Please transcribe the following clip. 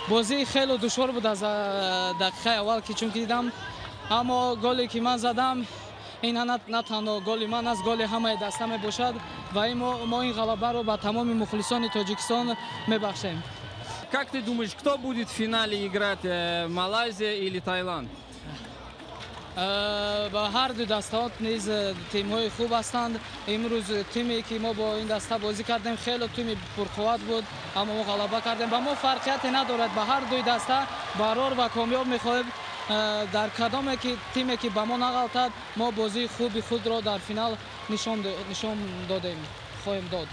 Бозӣ хеле душвор буд аз дақиқаи аввал ки чунки дидам, аммо голе ки ман задам, ин на танҳо голи ман аст, голи ҳамаи даста мебошад ва мо ин ғалабаро ба тамоми мухлисони Тоҷикистон мебахшем. Как ты думаешь, кто будет в финале играть, Малайзия или Таиланд? Ба ҳар ду дастаҳо низ тимҳои хуб ҳастанд. Имрӯз тиме ки мо бо ин даста бозӣ кардем, хеле тими пурқувват буд, аммо мо ғалаба кардем. Ба мо фарқияте надорад, ба ҳар дуи даста барор ва комёб мехоҳем. Дар кадоме ки тиме ки ба мо нағалтад, мо бозии хуби худро дар финал нишон додем, хоҳем дод.